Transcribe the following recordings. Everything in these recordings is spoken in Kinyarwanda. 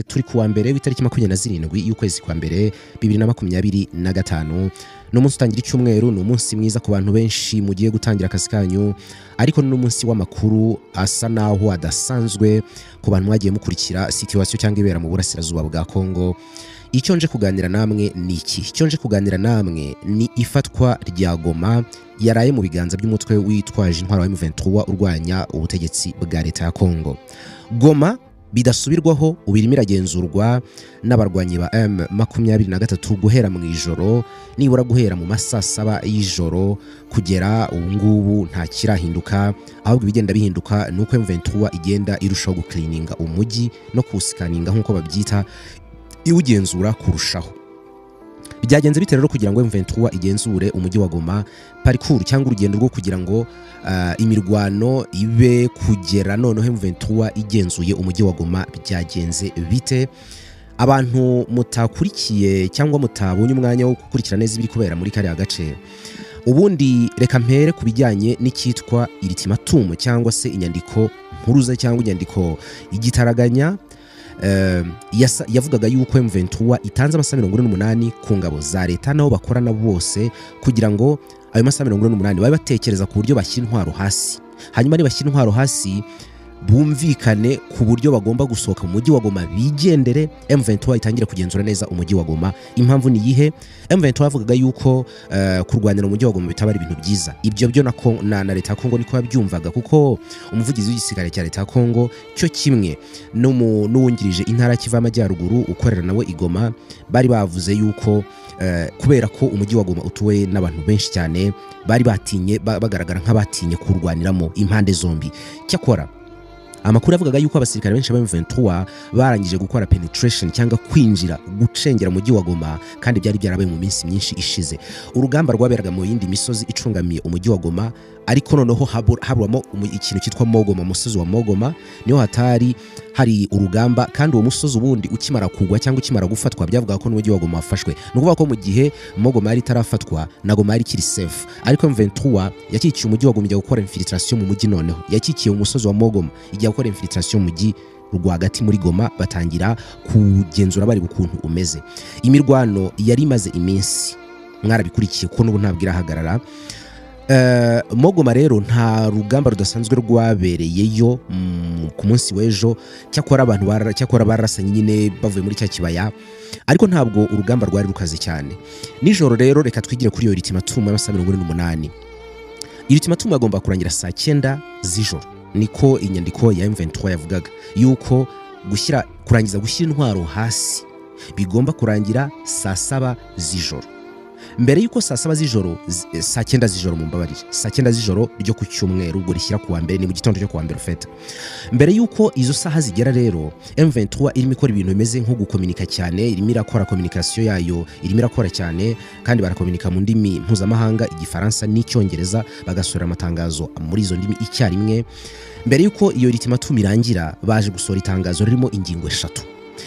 Turi kuwa mbere w'itariki 27 y'ukwezi kwa mbere 2025. Ni umunsi utangira icyumweru, ni umunsi mwiza ku bantu benshi mugiye gutangira akazi kanyu, ariko ni n'umunsi w'amakuru asa naho adasanzwe ku bantu mwagiye mukurikira situation cyangwa ibera mu burasirazuba bwa Kongo. Icyo nje kuganira namwe ni iki? Icyo nje kuganira namwe ni ifatwa rya Goma yaraye mu biganza by'umutwe witwaje intwaro wa M23 urwanya ubutegetsi bwa leta ya Kongo. Goma bidasubirwaho ubu irimo iragenzurwa n'abarwanyi ba M23 guhera mu ijoro, nibura guhera mu masaa 7 y'ijoro kugera ubu ngubu nta kirahinduka. Ahubwo ibigenda bihinduka ni uko M23 igenda irushaho gucleaninga umujyi no kuwuscanninga nk'uko babyita, iwugenzura kurushaho. Byagenze bite rero kugira ngo M23 igenzure umujyi wa Goma? Parcours cyangwa urugendo rwo kugira ngo imirwano ibe kugera noneho M23 igenzuye umujyi wa Goma byagenze bite? Abantu mutakurikiye cyangwa mutabonye umwanya wo gukurikira neza ibiri kubera muri kariya gace, ubundi reka mpere ku bijyanye n'icyitwa ultimatum cyangwa se inyandiko mpuruza cyangwa inyandiko igitaraganya yavugaga yuko M23 itanze amasaha 48 ku ngabo za leta nabo bakorana bose, kugira ngo ayo masaha 48 babe batekereza ku buryo bashyira intwaro hasi, hanyuma nibashyira intwaro hasi bumvikane ku buryo bagomba gusohoka mu mujyi wa Goma bigendere, M23 itangire kugenzura neza umujyi wa Goma. Impamvu ni iyihe? M23 yavugaga yuko kurwanira umujyi wa Goma bitaba ari ibintu byiza. Ibyo byo na leta ya Kongo niko yabyumvaga, kuko umuvugizi w'igisirikare cya leta ya Kongo cyo kimwe n'uwungirije intara Kivu y'Amajyaruguru ukorera nawe i Goma bari bavuze yuko kubera ko umujyi wa Goma utuwe n'abantu benshi cyane, bari batinye, bagaragara nk'abatinye kurwaniramo impande zombi. Cyakora amakuru yavugaga yuko abasirikare benshi ba M23 barangije gukora penetration cyangwa kwinjira, gucengera mu mujyi wa Goma, kandi byari byarabaye mu minsi myinshi ishize. Urugamba rwaberaga mu yindi misozi icungamiye umujyi wa Goma, ariko noneho haburamo ikintu cyitwa Mogoma. Umusozi wa Mogoma niho hatari hari urugamba, kandi uwo musozi ubundi ukimara kugwa cyangwa ukimara gufatwa byavugaga ko n'umujyi wa Goma wafashwe. Ni ukuvuga ko mu gihe Mogoma yari itarafatwa na Goma yari ikiri safe, ariko M23 yakikiye umujyi wa Goma ijya gukora infiltration mu mujyi. Noneho yakikiye umusozi wa Mogoma ijya gukora infiltration mu mujyi rwagati muri Goma, batangira kugenzura bari ukuntu umeze. Imirwano yari imaze iminsi, mwarabikurikiye ko n'ubu ntabwo irahagarara. Mogoma rero nta rugamba rudasanzwe rwabereyeyo ku munsi w'ejo. Cyakora abantu cyakora barasanye nyine bavuye muri cya kibaya, ariko ntabwo urugamba rwari rukaze cyane. Nijoro rero, reka twigire kuri iyo ultimatum y'amasaha 48. Ultimatum agomba kurangira saa 9 z'ijoro, niko inyandiko ya M23 yavugaga, yuko kurangiza gushyira intwaro hasi bigomba kurangira saa 7 z'ijoro. Mbere y'uko saa 7 z'ijoro, saa 9 z'ijoro, mumbabarire, saa 9 z'ijoro ryo ku cyumweru, ubwo rishyira kuwa mbere, ni mu gitondo cyo kuwa mbere ufeta. Mbere y'uko izo saha zigera rero, M23 irimo ikora ibintu bimeze nko gukominika cyane, irimo irakora communication yayo, irimo irakora cyane, kandi barakominika mu ndimi mpuzamahanga, Igifaransa n'Icyongereza, bagasohora amatangazo muri izo ndimi icyarimwe. Mbere y'uko iyo ultimatum irangira, baje gusohora itangazo ririmo ingingo eshatu.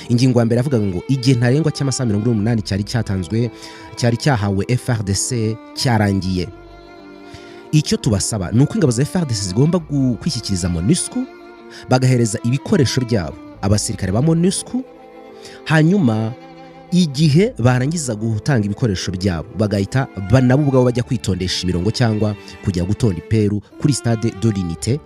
Ingingo ya mbere yavugaga ngo igihe ntarengwa cy'amasaha 48 cyari cyatanzwe, cyari cyahawe FARDC, cyarangiye. Icyo tubasaba ni uko ingabo za FARDC zigomba kwishyikiriza MONUSCO, bagahereza ibikoresho byabo abasirikare ba MONUSCO, hanyuma igihe barangiza gutanga ibikoresho byabo bagahita nabo ubwabo bajya kwitondesha imirongo cyangwa kujya gutonda iperu kuri Stade de l'Unité.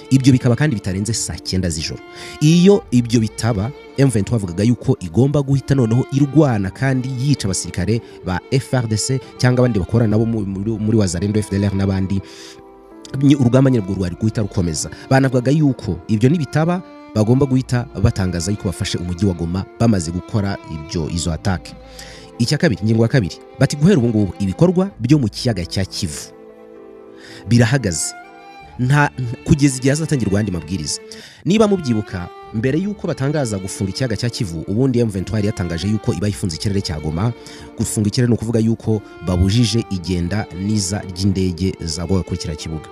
Ibyo bikaba kandi bitarenze saa 9 z'ijoro. Iyo ibyo bitaba, M23 bavugaga yuko igomba guhita noneho irwana kandi yica abasirikare ba FARDC cyangwa abandi bakorana nabo muri Wazalendo, FDLR n'abandi. Urugamba nyine rwari guhita rukomeza. Banavugaga yuko ibyo nibitaba bagomba guhita batangaza yuko bafashe umujyi wa Goma bamaze gukora ibyo, izo attaque. Icya kabiri, ingingo ya kabiri, bati guhera ubu ngubu ibikorwa byo mu kiyaga cya Kivu birahagaze nta kugeza igihe hazatangirwa ayandi mabwiriza. Niba mubyibuka, mbere y'uko batangaza gufunga ikiyaga cya Kivu, ubundi M23 yari yatangaje yuko iba ifunze ikirere cya Goma. Gufunga ikirere ni ukuvuga yuko babujije igenda n'iza ry'indege zagwaga kuri kiriya kibuga.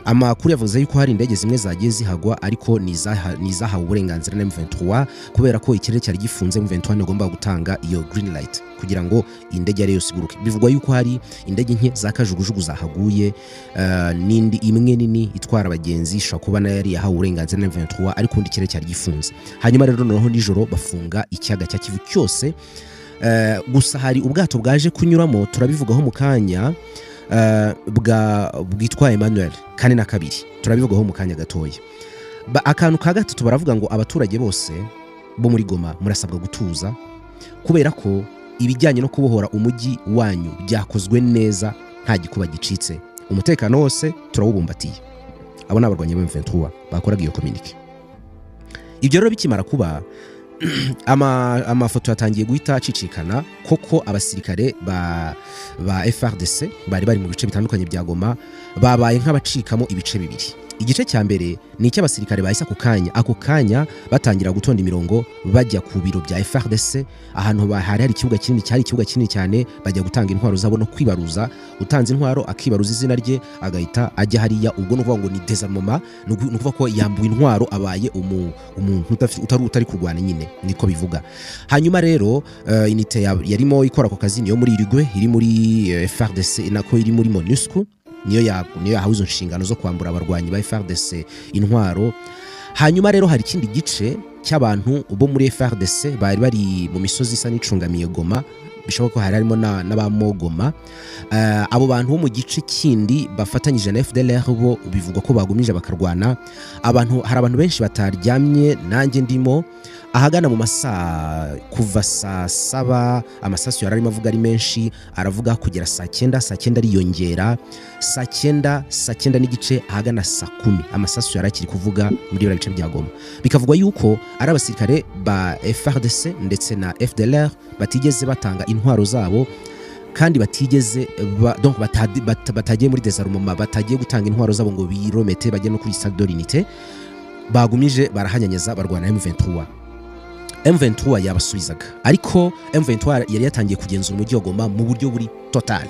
Amakuru yavuze yuko hari indege zimwe zagiye zihagwa, ariko ni izahawe uburenganzira na M23, kubera ko ikirere cyari gifunze. M23 ntigomba gutanga iyo green light kugira ngo indege ari yose iguruke. Bivugwa yuko hari indege nke za kajugujugu zahaguye, n'indi imwe nini itwara abagenzi ishobora kuba nayo yari yahawe uburenganzira na M23, ariko undi ikirere cyari gifunze. Hanyuma rero noneho nijoro bafunga ikiyaga cya Kivu cyose. Gusa hari ubwato bwaje kunyuramo, turabivugaho mu kanya, bwa bwitwa Emmanuel 42, turabivugaho mu kanya gatoya. Akantu ka gatatu, baravuga ngo abaturage bose bo muri Goma murasabwa gutuza, kubera ko ibijyanye no kubohora umujyi wanyu byakozwe neza, nta gikuba gicitse, umutekano wose turawubumbatiye. Abo ni abarwanyi ba M23 bakoraga iyo communiqué. Ibyo rero bikimara kuba, amafoto yatangiye guhita acicikana koko abasirikare ba FARDC bari mu bice bitandukanye bya Goma babaye nk'abacikamo ibice bibiri. Igice cya mbere ni icy'abasirikare bahise ako kanya batangira gutonda imirongo bajya ku biro bya FARDC, ahantu hari ikibuga kinini, cyari ikibuga kinini cyane, bajya gutanga intwaro zabo no kwibaruza. Utanze intwaro akibaruza izina rye, agahita ajya hariya. Ubwo ni ukuvuga ngo ni désarmement, ni ukuvuga ko yambuwe intwaro, abaye umuntu utari kurwana nyine, niko bivuga. Hanyuma rero unité yarimo ikora ako kazi niyo muri Uruguay, iri muri FARDC, nako iri muri MONUSCO, niyo yahawe izo nshingano zo kwambura abarwanyi ba FARDC intwaro. Hanyuma rero hari ikindi gice cy'abantu bo muri FARDC bari bari mu misozi isa n'icungamiye Goma, bishoboka ko hari harimo n'abamogoma. Abo bantu bo mu gice kindi bafatanyije na FDLR bo bivugwa ko bagumije bakarwana. Abantu, hari abantu benshi bataryamye, nanjye ndimo. Ahagana mu masaa, kuva saa 7 amasasu yari arimo avuga ari menshi, aravuga kugera saa 9, saa 9 ariyongera, saa 9, saa 9 n'igice, ahagana saa 10 amasasu yari akiri kuvuga muri biriya bice bya Goma. Bikavugwa yuko ari abasirikare ba FARDC ndetse na FDLR batigeze batanga intwaro zabo, kandi batigeze donc batagiye muri désarmement, batagiye gutanga intwaro zabo ngo biromete bajye no kuri stade de l'unité, bagumije barahanyanyaza barwana na M23. M23 yabasubizaga, ariko M23 yari yatangiye kugenzura umujyi wa Goma mu buryo buri total.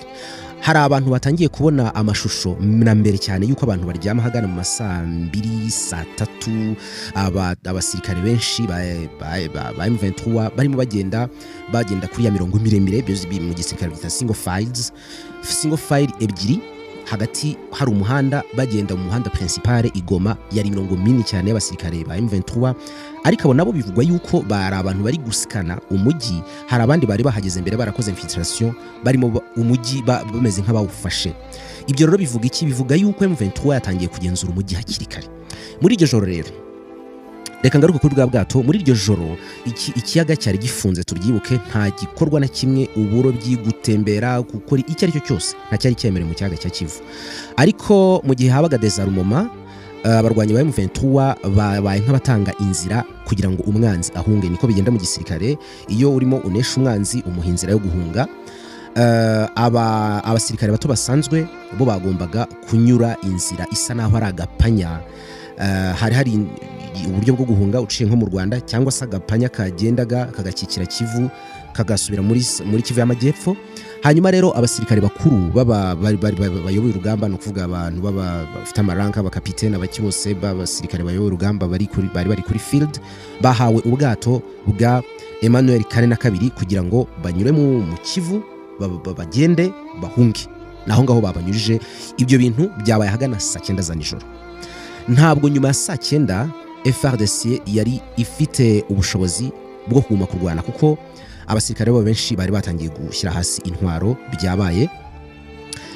Hari abantu batangiye kubona amashusho na mbere cyane yuko abantu baryama, ahagana mu masaa 2, saa 3, abasirikare benshi ba M23 barimo bagenda kuri ya mirongo miremire mu gisirikare bita single files, single file ebyiri, hagati hari umuhanda, bagenda mu muhanda principal i Goma. Yari imirongo minini cyane y'abasirikare ba M23, ariko abo nabo bivugwa yuko bari abantu bari gusikana umujyi. Hari abandi bari bahageze mbere barakoze infiltration, barimo umujyi bameze nk'abawufashe. Ibyo rero bivuga iki? Bivuga yuko M23 yatangiye kugenzura umujyi hakiri kare. Muri iryo joro rero, reka ngaruke kuri bwa bwato. Muri iryo joro ikiyaga cyari gifunze, tubyibuke, nta gikorwa na kimwe, uburobyi, gutembera, gukora icyo ari cyo cyose, nta cyari cyemerewe mu kiyaga cya Kivu. Ariko mu gihe habaga désarmement, abarwanyi ba M23 babaye nk'abatanga inzira kugira ngo umwanzi ahunge. Niko bigenda mu gisirikare, iyo urimo unesha umwanzi umuha inzira yo guhunga. Abasirikare bato basanzwe bo bagombaga kunyura inzira isa naho ari agapanya. Hari uburyo bwo guhunga uciye nko mu Rwanda, cyangwa se agapanya kagendaga kagakikira Kivu, kagasubira muri Kivu y'Amajyepfo. Hanyuma rero abasirikare bakuru baba bayoboye urugamba, ni ukuvuga abantu baba bafite amaranka, abakapitene, abaki bose b'abasirikare bayoboye urugamba bari kuri field, bahawe ubwato bwa Emmanuel 42 kugira ngo banyure mu Kivu, bagende bahunge. Naho ngaho babanyujije. Ibyo bintu byabaye ahagana saa 9 za nijoro. Ntabwo nyuma ya saa 9 FARDC yari ifite ubushobozi bwo kuguma kurwana, kuko abasirikare babo benshi bari batangiye gushyira hasi intwaro. Byabaye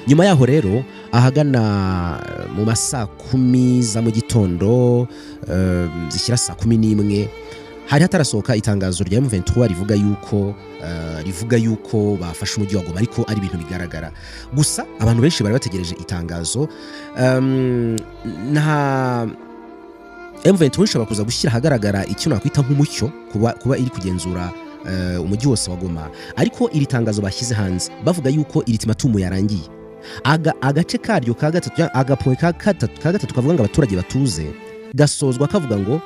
nyuma yaho rero, ahagana mu ma saa 10 za mu gitondo, zishyira saa 11, hari hatarasohoka itangazo rya M23 rivuga yuko bafashe umujyi wa Goma, ariko ari ibintu bigaragara. Gusa abantu benshi bari bategereje itangazo. Nta M23 ishobora kuza gushyira ahagaragara icyo nakwita nk'umucyo kuba iri kugenzura umujyi wose wa Goma, ariko iri tangazo bashyize hanze bavuga yuko iri ultimatum yarangiye, agace karyo ka gatatu, agapoint ka gatatu kavuga ngo abaturage batuze, gasozwa kavuga ngo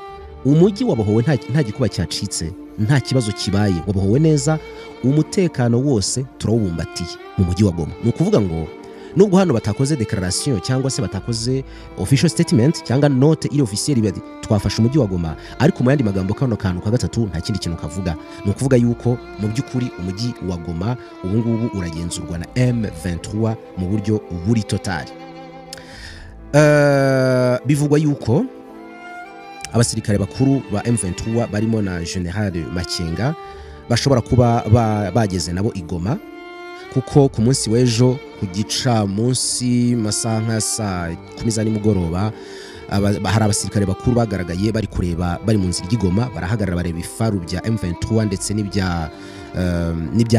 umujyi wabohowe, nta gikuba cyacitse, nta kibazo kibaye, wabohowe neza, umutekano wose turawubumbatiye mu mujyi wa Goma. Ni ukuvuga ngo Nubwo hano batakoze declaration cyangwa se batakoze official statement cyangwa note iri officielle bati twafashe umujyi wa Goma, ariko mu yandi magambo kano kantu ka gatatu nta kindi kintu kavuga, ni ukuvuga yuko mu by'ukuri umujyi wa Goma ubu ngubu uragenzurwa na M23 mu buryo buri total. Bivugwa yuko abasirikare bakuru ba M23 barimo na General Makenga bashobora kuba bageze nabo i Goma, kuko ku munsi w'ejo ku gicamunsi, masaha nka saa 10 za nimugoroba, hari abasirikare bakuru bagaragaye bari kureba, bari mu nzira y'Igoma, barahagarara bareba ibifaru bya M23 ndetse n'ibya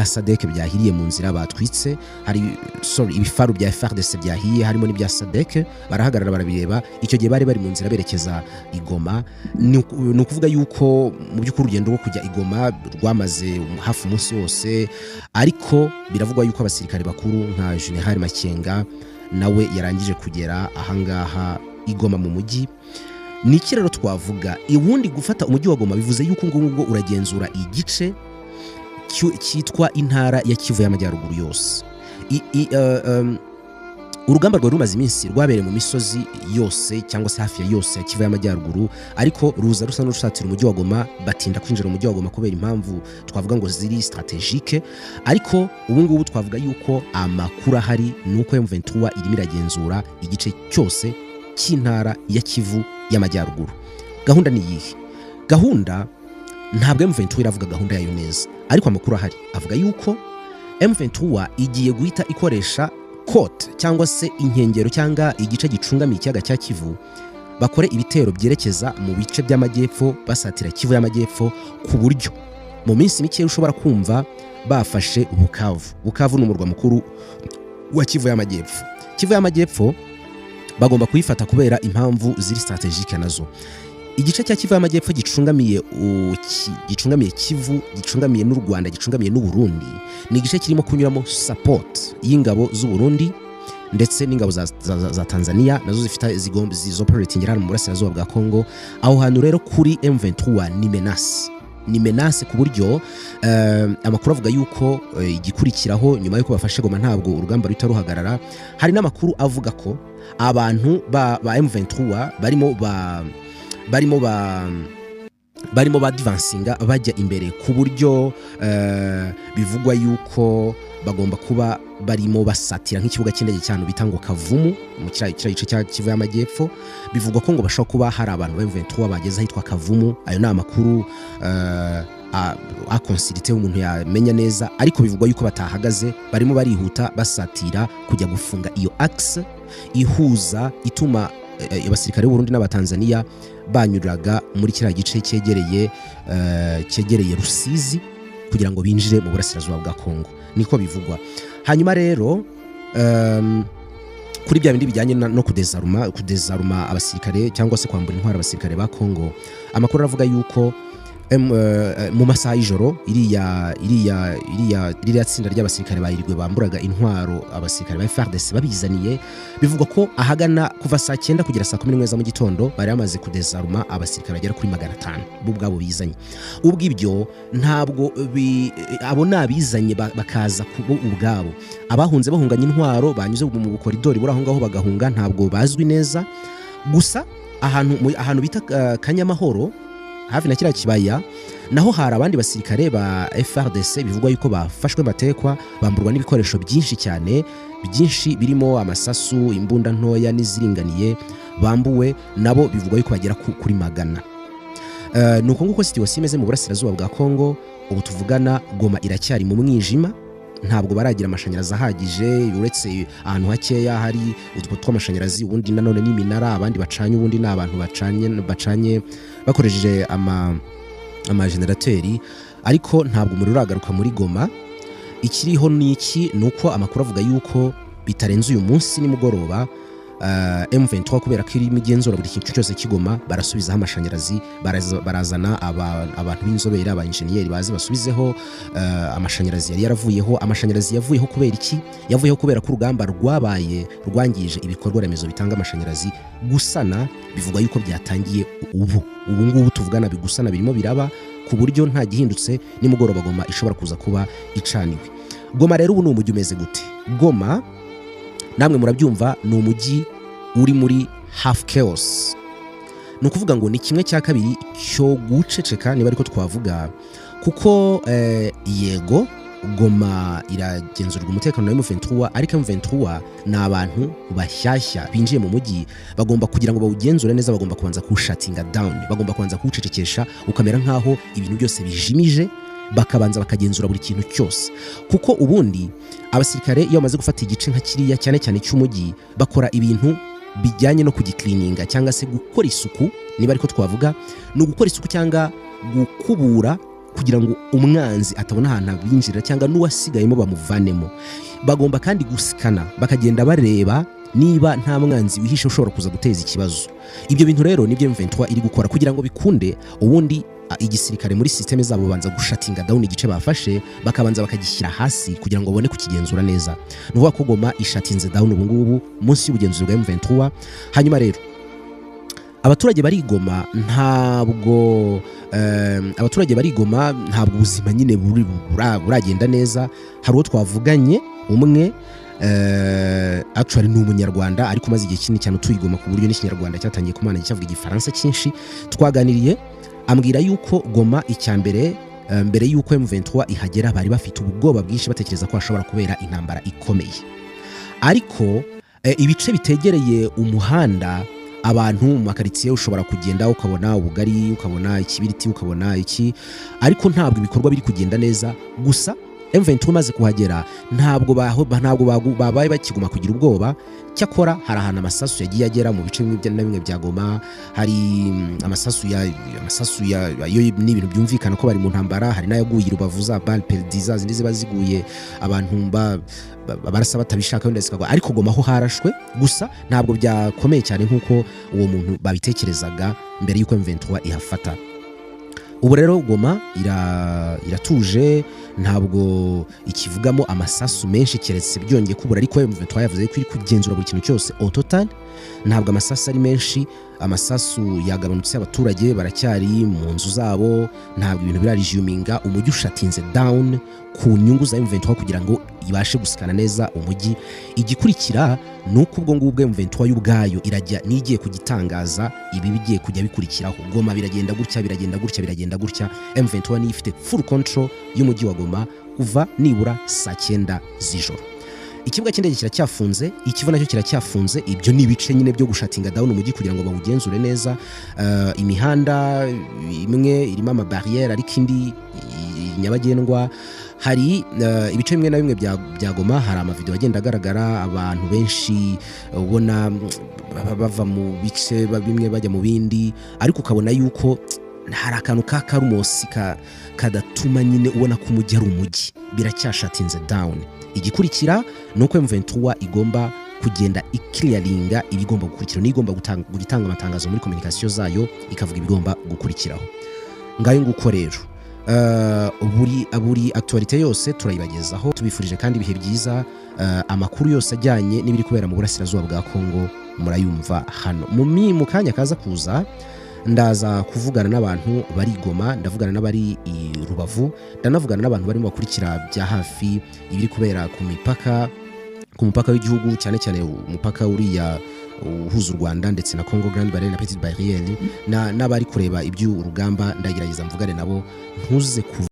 SADC byahiriye mu nzira batwitse. Hari, sorry, ibifaru bya FARDC byahiye harimo n'ibya SADC, barahagarara barabireba. Icyo gihe bari bari mu nzira berekeza i Goma. Ni ukuvuga yuko mu by'ukuri urugendo rwo kujya i Goma rwamaze hafi umunsi wose, ariko biravugwa yuko abasirikare bakuru nka General Makenga nawe yarangije kugera ahangaha i Goma mu mujyi. Ni iki rero twavuga? Ubundi gufata umujyi wa Goma bivuze yuko ubwo ngubwo uragenzura igice cyitwa intara ya Kivu y'Amajyaruguru yose. Urugamba rwari rumaze iminsi rwabereye mu misozi yose cyangwa se hafi ya yose ya Kivu y'Amajyaruguru, ariko ruza rusa n'urusatira umujyi wa Goma, batinda kwinjira mu mujyi wa Goma kubera impamvu twavuga ngo ziri stratégique. Ariko ubu ngubu twavuga yuko amakuru ahari ni uko M23 irimo iragenzura igice cyose cy'intara ya Kivu y'Amajyaruguru. Gahunda ni iyihe? Gahunda, ntabwo M23 iravuga gahunda yayo neza, ariko amakuru ahari avuga yuko M23 igiye guhita ikoresha côte cyangwa se inkengero cyangwa igice gicungamiye ikiyaga cya Kivu, bakore ibitero byerekeza mu bice by'amajyepfo, basatira Kivu y'Amajyepfo, ku buryo mu minsi mike ushobora kumva bafashe Bukavu. Bukavu ni umurwa mukuru wa Kivu y'Amajyepfo. Kivu y'Amajyepfo bagomba kuyifata kubera impamvu ziri stratégique nazo. Igice cya Kivu y'Amajyepfo gicungamiye Kivu, gicungamiye n'u Rwanda, gicungamiye n'u Burundi, ni igice kirimo kunyuramo support y'ingabo z'u Burundi ndetse n'ingabo za Tanzania, nazo zifite zigomba zoperating hano mu burasirazuba bwa Congo. Aho hantu rero kuri M23 ni menace, ni menace, ku buryo amakuru avuga yuko igikurikiraho nyuma yuko bafashe Goma ntabwo urugamba ruhita ruhagarara. Hari n'amakuru avuga ko abantu ba M23 barimo badvancinga bajya imbere, ku buryo bivugwa yuko bagomba kuba barimo basatira nk'ikibuga cy'indege cyane bita ngo Kavumu mu kiriya gice cya Kivu y'Amajyepfo. Bivugwa ko ngo bashobora kuba hari abantu ba M23 bageze ahitwa Kavumu. Ayo ni amakuru à consulter, umuntu yamenya neza, ariko bivugwa yuko batahagaze, barimo barihuta basatira kujya gufunga iyo axe ihuza, ituma abasirikare b'u Burundi n'Abatanzania banyuraga muri kiriya gice cyegereye Rusizi kugira ngo binjire mu burasirazuba bwa Kongo, niko bivugwa. Hanyuma rero kuri bya bindi bijyanye no kudésarma abasirikare cyangwa se kwambura intwaro abasirikare ba Kongo, amakuru aravuga yuko mu masaha y'ijoro iriya iriya iriya ririya tsinda ry'abasirikare bayirigwe bamburaga intwaro abasirikare ba FARDC babizaniye, bivugwa ko ahagana kuva saa 9 kugera saa 11 za mu gitondo bari bamaze kudésarma abasirikare bagera kuri 500 bo ubwabo bizanye. Ubwo ibyo ntabwo abo ni abizanye bakaza bo ubwabo. Abahunze bahunganye intwaro, banyuze mu bukoridori buri aho ngaho bagahunga, ntabwo bazwi neza. Gusa ahantu bita Kanyamahoro, hafi na kiriya kibaya, naho hari abandi basirikare ba FARDC bivugwa yuko bafashwe matekwa, bamburwa n'ibikoresho byinshi cyane, byinshi birimo amasasu, imbunda ntoya n'iziringaniye bambuwe, nabo bivugwa yuko bagera kuri 100. Ni uko nguko situation imeze mu burasirazuba bwa Kongo. Ubu tuvugana Goma iracyari mu mwijima, ntabwo baragira amashanyarazi ahagije, uretse ahantu hakeya hari udupoto tw'amashanyarazi, ubundi nanone n'iminara abandi bacanye, ubundi ni abantu bacanye bakoresheje amajenerateri, ariko ntabwo umuriro uragaruka muri Goma. Ikiriho ni iki? Ni uko amakuru avuga yuko bitarenze uyu munsi nimugoroba, M23, kubera ko irimo igenzura buri kintu cyose kigoma, barasubizaho amashanyarazi, barazana abantu b'inzobere, aba engineer, bazi basubizeho amashanyarazi yari yaravuyeho. Amashanyarazi yavuyeho kubera iki? Yavuyeho kubera ko urugamba rwabaye rwangije ibikorwa remezo bitanga amashanyarazi. Gusana bivugwa yuko byatangiye ubu ngubu tuvugana, bigusana birimo biraba, ku buryo nta gihindutse nimugoroba Goma ishobora kuza kuba icaniwe. Goma rero ubu ni umujyi umeze gute? Goma Namwe murabyumva, ni umujyi uri muri half chaos, ni ukuvuga ngo ni kimwe cya kabiri cyo guceceka, niba ariko twavuga, kuko yego Goma iragenzurwa umutekano na M23, ariko M23 ni abantu bashyashya binjiye mu mujyi. Bagomba kugira ngo bawugenzure neza, bagomba kubanza kuwushatinga down, bagomba kubanza kuwucecekesha ukamera nk'aho ibintu byose bijimije, bakabanza bakagenzura buri kintu cyose, kuko ubundi abasirikare iyo bamaze gufata igice nka kiriya, cyane cyane cy'umujyi, bakora ibintu bijyanye no kugikilininga cyangwa se gukora isuku, niba ariko twavuga, ni ugukora isuku cyangwa gukubura kugira ngo umwanzi atabona ahantu abinjirira cyangwa n'uwasigayemo bamuvanemo. Bagomba kandi gusikana, bakagenda bareba niba nta mwanzi wihishe ushobora kuza guteza ikibazo. Ibyo bintu rero nibyo M23 iri gukora kugira ngo bikunde. Ubundi igisirikare muri système zabo babanza gushatinga down igice bafashe, bakabanza bakagishyira hasi kugira ngo babone kukigenzura neza. Ni ukuvuga ko Goma ishatinze down ubu ngubu munsi y'ubugenzuzi bwa M23. Hanyuma rero abaturage bari i Goma ntabwo abaturage bari i Goma ntabwo ubuzima nyine buragenda neza. Hari uwo twavuganye umwe, actually ni Umunyarwanda ariko umaze igihe kinini cyane utuye i Goma, ku buryo n'Ikinyarwanda cyatangiye kumana, cyavuga Igifaransa cyinshi. Twaganiriye ambwira yuko Goma icya mbere, mbere yuko M23 ihagera, bari bafite ubwoba bwinshi, batekereza ko hashobora kubera intambara ikomeye, ariko ibice bitegereye umuhanda, abantu mu makaritsiye, ushobora kugenda ukabona ubugari, ukabona ikibiriti, ukabona iki, ariko ntabwo ibikorwa biri kugenda neza. Gusa M23 imaze kuhagera ntabwo babaye bakiguma kugira ubwoba. Cyakora hari ahantu amasasu yagiye agera mu bice bimwe na bimwe bya Goma. Hari amasasu ya yo ni ibintu byumvikana ko bari mu ntambara. Hari n'ayaguye i Rubavu, za balles perdues, za zindi ziba ziguye abantu barasa batabishaka, wenda zikagwa, ariko Goma ho harashwe, gusa ntabwo byakomeye cyane nk'uko uwo muntu babitekerezaga mbere y'uko M23 ihafata. Ubu rero Goma iratuje, ntabwo ikivugamo amasasu menshi keretse byongeye kubura, ariko M23 yavuze ko iri kugenzura buri kintu cyose. Au total ntabwo amasasu ari menshi, amasasu yagabanutse, abaturage baracyari mu nzu zabo, ntabwo ibintu birarijuminga. Umujyi ushatinze down ku nyungu za M23 kugira ngo ibashe gusikana neza umujyi. Igikurikira ni uko ubwo ngubwo M23 y'ubwayo irajya n'igiye kugitangaza ibi bigiye kujya bikurikiraho. Goma biragenda gutya, biragenda gutya, biragenda gutya. M23 niyo ifite full control y'umujyi wa Goma kuva nibura saa 9 z'ijoro. Ikibuga cy'indege kiracyafunze, ikivu nacyo kiracyafunze. Ibyo ni ibice nyine byo gushatinga down umujyi kugira ngo bawugenzure neza. Imihanda imwe irimo amabariyeri ariko indi nyabagendwa. Hari ibice bimwe na bimwe bya Goma, hari amavideo agenda agaragara abantu benshi ubona bava mu bice bimwe bajya mu bindi, ariko ukabona yuko hari akantu ka karumosi kadatuma nyine ubona ko umujyi ari umujyi. Biracyashatinze down. Igikurikira ni uko M23 igomba kugenda ikiriyaringa ibigomba gukurikira, niyo igomba gutanga amatangazo muri communication zayo, ikavuga ibigomba gukurikiraho. Ngayo nguko rero. Buri actualité yose turayibagezaho. Tubifurije kandi ibihe byiza. Amakuru yose ajyanye n'ibiri kubera mu burasirazuba bwa Kongo murayumva hano. Mu kanya kaza kuza ndaza kuvugana n'abantu bari i Goma, ndavugana n'abari i Rubavu, ndanavugana n'abantu barimo bakurikira bya hafi ibiri kubera ku mipaka, ku mupaka w'igihugu, cyane cyane umupaka uriya uhuza u Rwanda ndetse na Congo, Grande Barrière na Petite Barrière, n'abari kureba iby'urugamba. Ndagerageza mvugane nabo. Ntuze kuva.